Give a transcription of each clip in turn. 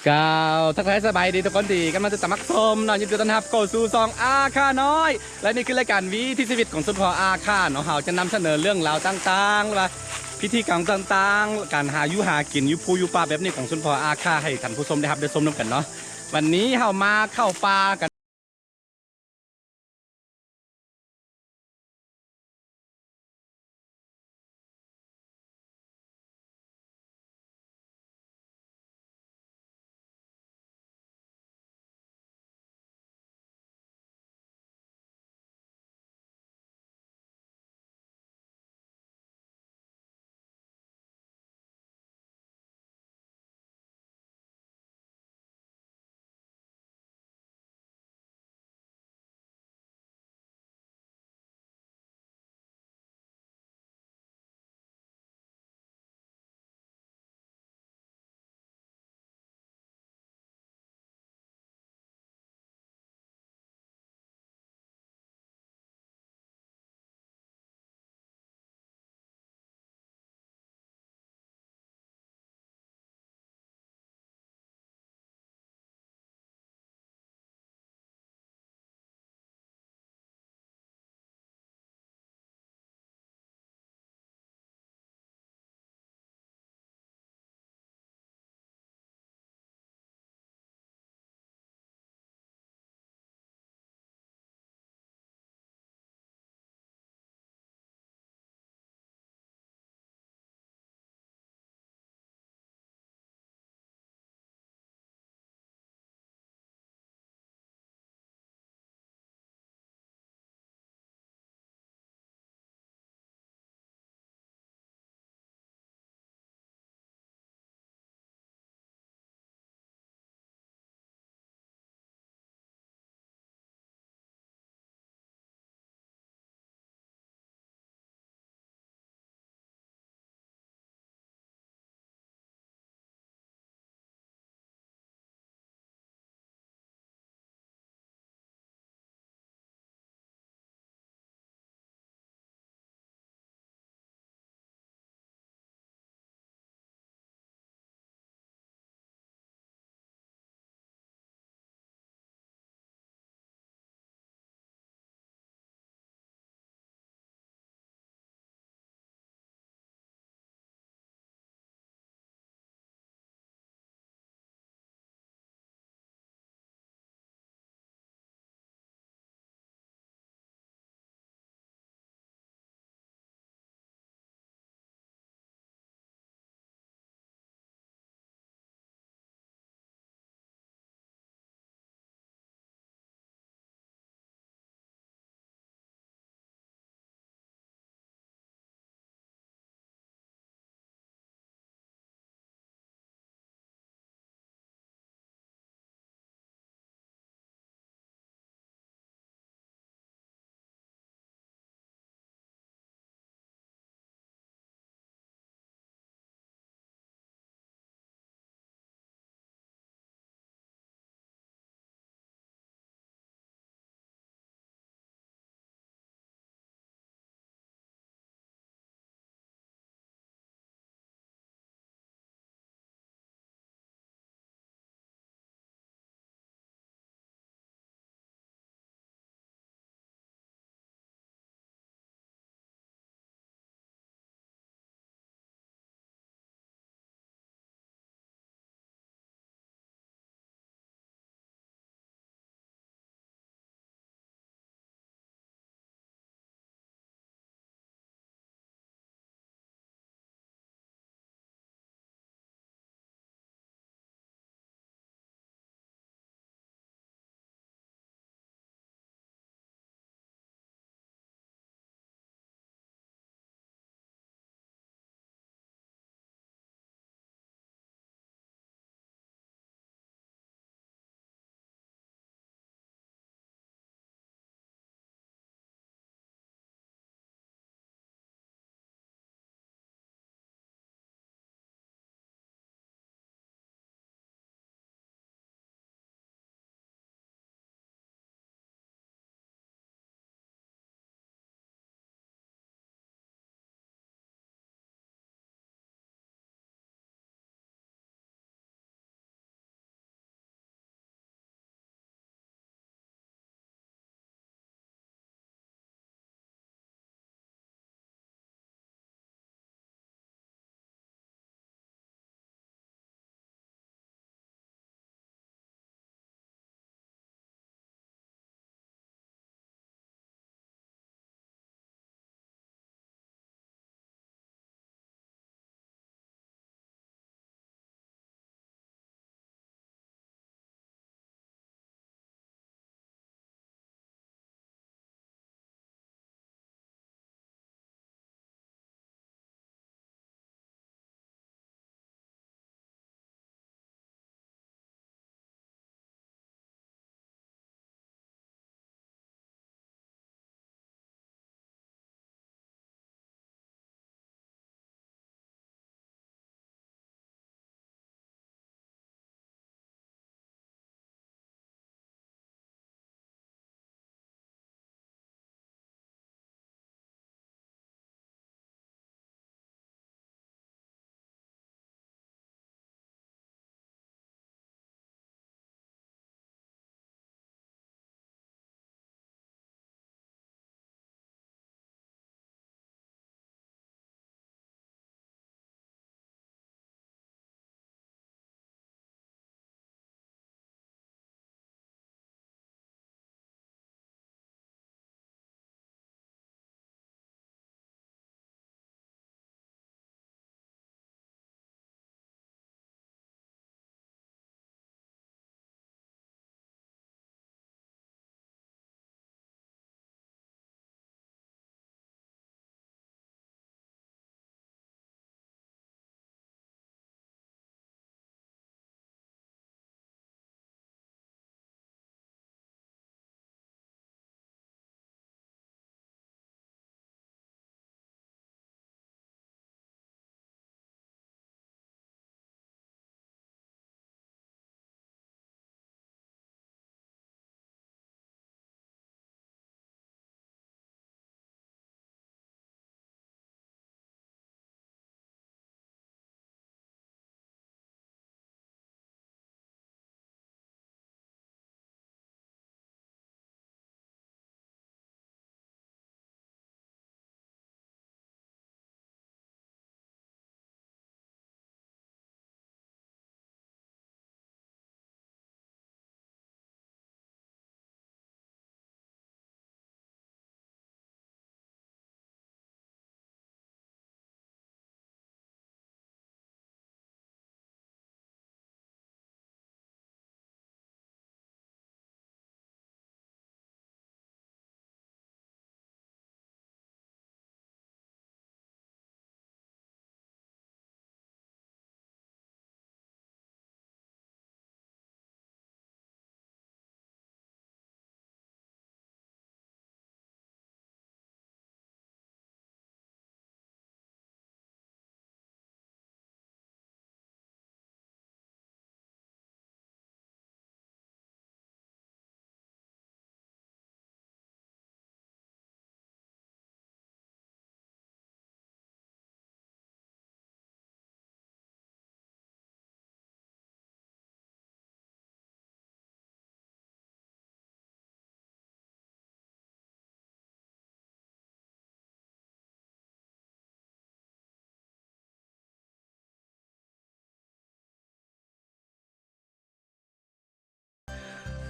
ກ່າວທັກທາຍສະບາຍດີທຸກຄົນທີ່ກຳລັງຕິດຕາມຮັບຊົມເນາະ, ຍິນດີຕ້ອນຮັບເຂົ້າສູ່ຊ່ອງອາຄານ້ອຍ ແລະ ນີ້ຄືລາຍການວິຖີຊີວິດຂອງຊົນເຜົ່າອາຄາເນາະ. ເຮົາຈະນຳສະເໜີເລື່ອງລາວຕ່າງໆ ຫຼືວ່າພິທີກຳຕ່າງໆ ການຫາຢູ່ຫາກິນຢູ່ພູຢູ່ປ່າແບບນີ້ຂອງຊົນເຜົ່າອາຄາ ໃຫ້ທ່ານຜູ້ຊົມໄດ້ຮັບໄດ້ຊົມນຳກັນເນາະ. ວັນນີ້ເຮົາມາເຂົ້າປ່າກັນ.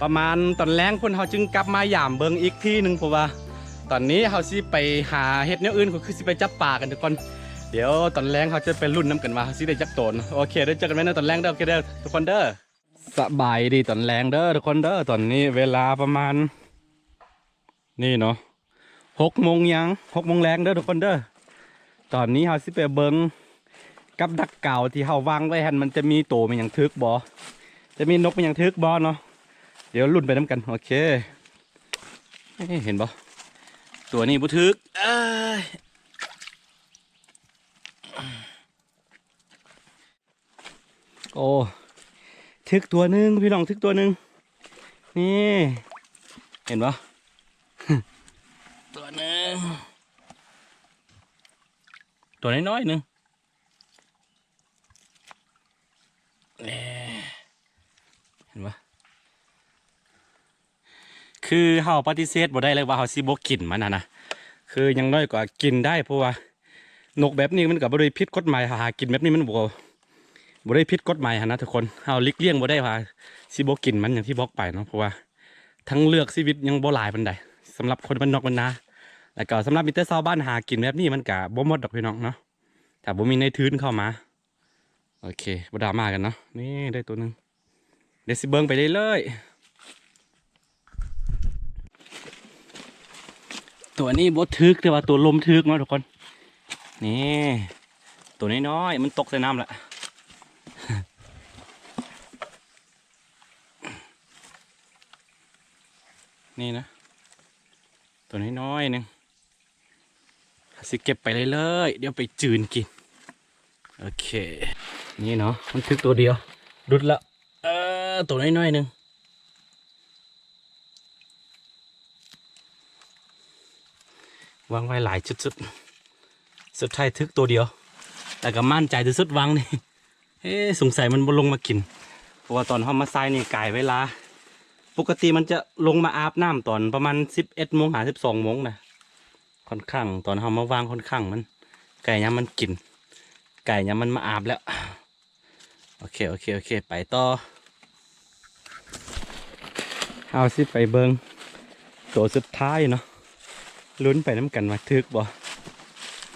ປະມານຕອນແລງພຸ້ນ ເຮົາຈຶ່ງກັບມາຢາມເບິ່ງອີກທີໜຶ່ງ ເພາະວ່າຕອນນີ້ເຮົາຊິໄປຫາເຮັດແນວອື່ນ ກໍຄືຊິໄປຈັບປາກັນທຸກຄົນ. ດຽວຕອນແລງເຮົາຈະໄປລຸ້ນນຳກັນວ່າເຮົາຊິໄດ້ຈັກໂຕນະ. ໂອເຄ ດຽວເຈີກັນໃໝ່ໃນຕອນແລງເດີ. ໂອເຄເດີ ທຸກຄົນເດີ. ສະບາຍດີຕອນແລງເດີ ທຸກຄົນເດີ. ຕອນນີ້ເວລາປະມານ ນີ້ເນາະ ຫົກໂມງຍາມ ຫົກໂມງແລງເດີທຸກຄົນເດີ. ຕອນນີ້ເຮົາຊິໄປເບິ່ງກັບດັກກາວທີ່ເຮົາວາງໄວ້ຫັ້ນ ມັນຈະມີໂຕແມ່ນຫຍັງຖືກບໍ່ ຈະມີນົກແມ່ນຫຍັງຖືກບໍ່ເນາະ. ດຽວລຸ້ນໄປນຳກັນ. ໂອເຄ ເຫັນບໍ່ ຕົວນີ້ບໍ່ຖືກ ເອີຍ. ໂອ້ ຖືກຕົວໜຶ່ງພີ່ນ້ອງ ຖືກຕົວໜຶ່ງ ນີ້ ເຫັນບໍ່ ຕົວໜຶ່ງ ຕົວນ້ອຍໆໜຶ່ງ ນີ້ ເຫັນບໍ່. ຄືເຮົາປະຕິເສດບໍ່ໄດ້ເລີຍວ່າເຮົາຊິບໍ່ກິນມັນຫັ້ນນະ ຄືຢ່າງໜ້ອຍກໍກິນໄດ້ ເພາະວ່ານົກແບບນີ້ມັນກໍບໍ່ໄດ້ຜິດກົດໝາຍ ເຮົາຫາກິນແບບນີ້ມັນບໍ່ ບໍ່ໄດ້ຜິດກົດໝາຍຫັ້ນນະທຸກຄົນ. ເຮົາຫຼີກລ່ຽງບໍ່ໄດ້ວ່າຊິບໍ່ກິນມັນ ຢ່າງທີ່ບອກໄປເນາະ ເພາະວ່າທາງເລືອກຊີວິດຍັງບໍ່ຫຼາຍປານໃດ ສຳລັບຄົນບ້ານນອກບ້ານນາ ແລ້ວກໍສຳລັບມີແຕ່ຊາວບ້ານຫາກິນແບບນີ້ ມັນກະບໍ່ໝົດດອກພີ່ນ້ອງເນາະ ຖ້າບໍ່ມີນາຍທຶນເຂົ້າມາ. ໂອເຄ ບໍ່ດຣາມາກັນເນາະ. ນີ້ໄດ້ຕົວໜຶ່ງ ດຽວຊິເບິ່ງໄປເລື້ອຍໆ. ຕົວນີ້ບໍ່ຖືກ ແຕ່ວ່າຕົວລົມຖືກເນາະທຸກຄົນ. ນີ້ ຕົວນ້ອຍໆ ມັນຕົກໃສ່ນ້ຳລະ ນີ້ນະ ຕົວນ້ອຍໆໜຶ່ງ. ເຮົາຊິເກັບໄປເລື້ອຍໆ ດຽວໄປຈືນກິນ. ໂອເຄ ນີ້ເນາະ ມັນຖືກຕົວດຽວ ຫຼຸດລະ ເອີ ຕົວນ້ອຍໆໜຶ່ງ ວາງໄວ້ຫຼາຍສຸດໆ ສຸດທ້າຍຖືກຕົວດຽວ ແລ້ວກໍໝັ້ນໃຈທີ່ສຸດວາງນີ້. ເອີ ສົງໄສມັນບໍ່ລົງມາກິນ ເພາະວ່າຕອນເຮົາມາຊາຍນີ້ກາຍເວລາ ປົກກະຕິມັນຈະລົງມາອາບນ້ຳຕອນປະມານສິບເອັດໂມງຫາສິບສອງໂມງນະ. ຂ້ອນຂ້າງ ຕອນເຮົາມາວາງຂ້ອນຂ້າງມັນ ໃກ້ຍາມມັນກິນ ໃກ້ຍາມມັນມາອາບແລ້ວ. ໂອເຄ ໂອເຄ ໂອເຄ ໄປຕໍ່. ເຮົາຊິໄປເບິ່ງໂຕສຸດທ້າຍເນາະ ລຸ້ນໄປນຳກັນວ່າຖືກບໍ່.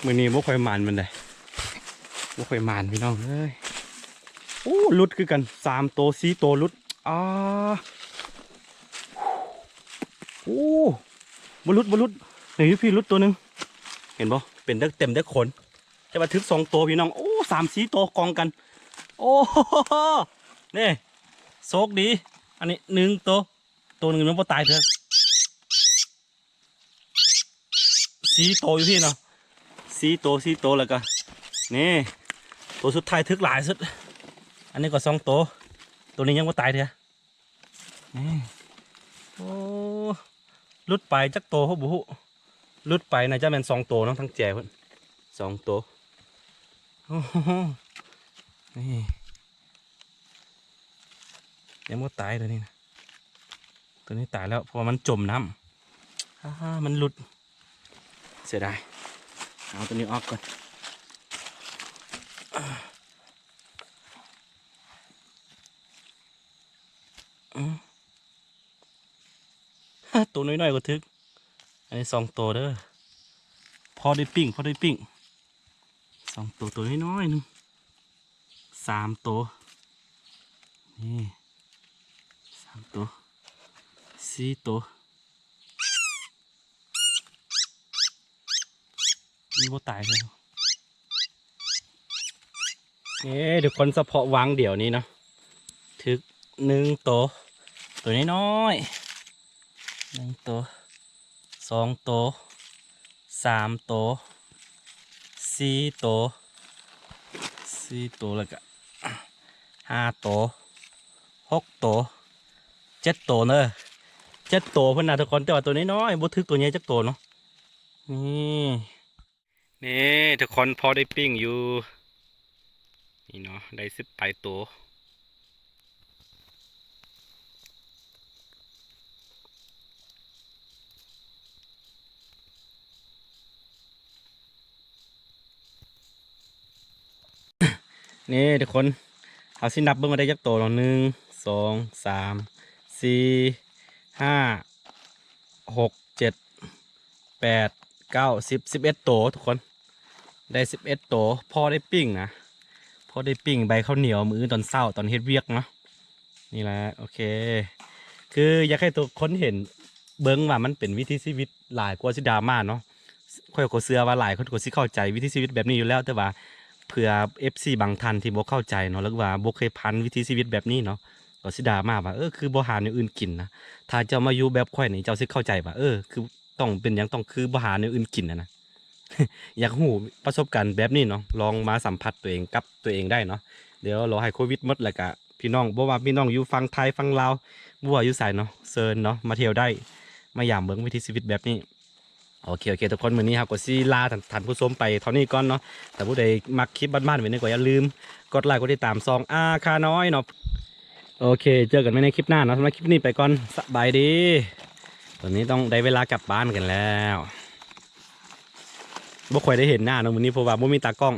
ມື້ນີ້ບໍ່ຄ່ອຍໝານປານໃດ ບໍ່ຄ່ອຍໝານພີ່ນ້ອງເອີຍ. ໂອ້ ຫຼຸດຄືກັນ ສາມໂຕ ສີ່ໂຕຫຼຸດ. ອາ ໂອ້ ບໍ່ຫຼຸດ ບໍ່ຫຼຸດ. ນີ້ ຢູ່ພີ້ຫຼຸດໂຕໜຶ່ງ ເຫັນບໍ່ ເປັນເຕັມແຕ່ຂົນ ແຕ່ວ່າຖືກສອງໂຕພີ່ນ້ອງ. ໂອ້ ສາມສີ່ໂຕກອງກັນ. ໂອ້ ນີ້ ໂຊກດີ. ອັນນີ້ໜຶ່ງໂຕ ໂຕໜຶ່ງມັນບໍ່ຕາຍເທື່ອ. ສີ່ໂຕຢູ່ພີ້ເນາະ ສີ່ໂຕ ສີ່ໂຕ ແລ້ວກໍນີ້ ໂຕສຸດທ້າຍຖືກຫຼາຍສຸດ. ອັນນີ້ກໍສອງໂຕ ໂຕນີ້ຍັງບໍ່ຕາຍເທື່ອ. ນີ້ ໂອ້ ຫຼຸດໄປຈັກໂຕບໍ່ຮູ້ ຫຼຸດໄປໜ້າຈະແມ່ນສອງໂຕເນາະ ທາງແຈພຸ້ນ ສອງໂຕ. ໂອ້ໂຫ ນີ້ ຍັງບໍ່ຕາຍໂຕນີ້ນະ ໂຕນີ້ຕາຍແລ້ວ ເພາະວ່າມັນຈົມນ້ຳ. ອາ ມັນຫຼຸດ ເສຍດາຍ. ເອົາໂຕນີ້ອອກກ່ອນ. ອືມ ໂຕນ້ອຍໆກໍຖືກ. ອັນນີ້ສອງໂຕເດີ ພໍໄດ້ປີ້ງ ພໍໄດ້ປີ້ງ. ສອງໂຕ ໂຕນ້ອຍໆໜຶ່ງ ສາມໂຕ ນີ້ ສາມໂຕ ສີ່ໂຕ. ມັນບໍ່ຕາຍເລີຍ. ເອີ ທຸກຄົນ ສະເພາະວາງດຽວນີ້ເນາະ ຖືກໜຶ່ງໂຕ ໂຕນ້ອຍໆ ໜຶ່ງໂຕ ສອງໂຕ ສາມໂຕ ສີ່ໂຕ ສີ່ໂຕ ແລ້ວກະຫ້າໂຕ ຫົກໂຕ ເຈັດໂຕເດີ ເຈັດໂຕພຸ້ນນະທຸກຄົນ. ແຕ່ວ່າໂຕນ້ອຍໆ ບໍ່ຖືກໂຕໃຫຍ່ຈັກໂຕເນາະ. ນີ້ ນີ້ທຸກຄົນ ພໍໄດ້ປີ້ງຢູ່ ນີ້ເນາະ ໄດ້ສິບປາຍໂຕ. ນີ້ທຸກຄົນ ເຮົາຊິນັບເບິ່ງວ່າໄດ້ຈັກໂຕເນາະ ໜຶ່ງ ສອງ ສາມ ສີ່ ສີ່ ຫ້າ ຫົກ ເຈັດ ແປດ ເກົ້າ ສິບ ສິບເອັດໂຕທຸກຄົນ ໄດ້ສິບເອັດໂຕ ພໍໄດ້ປີ້ງນະ ພໍໄດ້ປີ້ງໃບເຂົ້າໜຽວມື້ອື່ນຕອນເຊົ້າຕອນເຮັດວຽກເນາະ. ນີ້ແຫຼະ ໂອເຄ ຄືຢາກໃຫ້ທຸກຄົນເຫັນເບິ່ງວ່າມັນເປັນວິຖີຊີວິດຫຼາຍກວ່າຊິດຣາມາເນາະ. ຂ້ອຍກໍເຊື່ອວ່າຫຼາຍຄົນກໍຊິເຂົ້າໃຈວິຖີຊີວິດແບບນີ້ຢູ່ແລ້ວ ແຕ່ວ່າເພື່ອເອັຟຊີບາງທ່ານທີ່ບໍ່ເຂົ້າໃຈເນາະ ຫຼືວ່າບໍ່ເຄີຍຜ່ານວິຖີຊີວິດແບບນີ້ເນາະ ກໍຊິດຣາມາວ່າ ເອີ ຄືບໍ່ຫາແນວອື່ນກິນນະ. ຖ້າເຈົ້າມາຢູ່ແບບຂ້ອຍນີ້ ເຈົ້າຊິເຂົ້າໃຈວ່າ ເອີ ຄືຕ້ອງເປັນຫຍັງ ຕ້ອງຄືບໍ່ຫາແນວອື່ນກິນຫັ້ນນະ. ຢາກຮູ້ປະສົບການແບບນີ້ເນາະ ລອງມາສຳຜັດຕົວເອງກັບຕົວເອງໄດ້ເນາະ. ດຽວລໍໃຫ້ໂຄວິດໝົດ ແລ້ວກະພີ່ນ້ອງ ບໍ່ວ່າພີ່ນ້ອງຢູ່ຝັ່ງໄທ ຝັ່ງລາວ ບໍ່ວ່າຢູ່ໃສເນາະ ເຊີນເນາະ ມາທ່ຽວໄດ້ ມາຢາມເບິ່ງວິຖີຊີວິດແບບນີ້. ໂອເຄ ໂອເຄ ທຸກຄົນ ມື້ນີ້ເຮົາກໍຊິລາທ່ານ ທ່ານຜູ້ຊົມໄປເທົ່ານີ້ກ່ອນເນາະ. ຖ້າຜູ້ໃດມັກຄລິບບ້ານໆແບບນີ້ ກໍຢ່າລືມກົດໄລກ໌ ກົດຕິດຕາມຊ່ອງອາຄານ້ອຍເນາະ. ໂອເຄ ເຈີກັນໃໝ່ໃນຄລິບໜ້າເນາະ. ສຳລັບຄລິບນີ້ໄປກ່ອນ ສະບາຍດີ. ຕອນນີ້ຕ້ອງໄດ້ເວລາກັບບ້ານກັນແລ້ວ. ບໍ່ຄ່ອຍໄດ້ເຫັນໜ້າເນາະມື້ນີ້ ເພາະວ່າບໍ່ມີຕາກ້ອງ.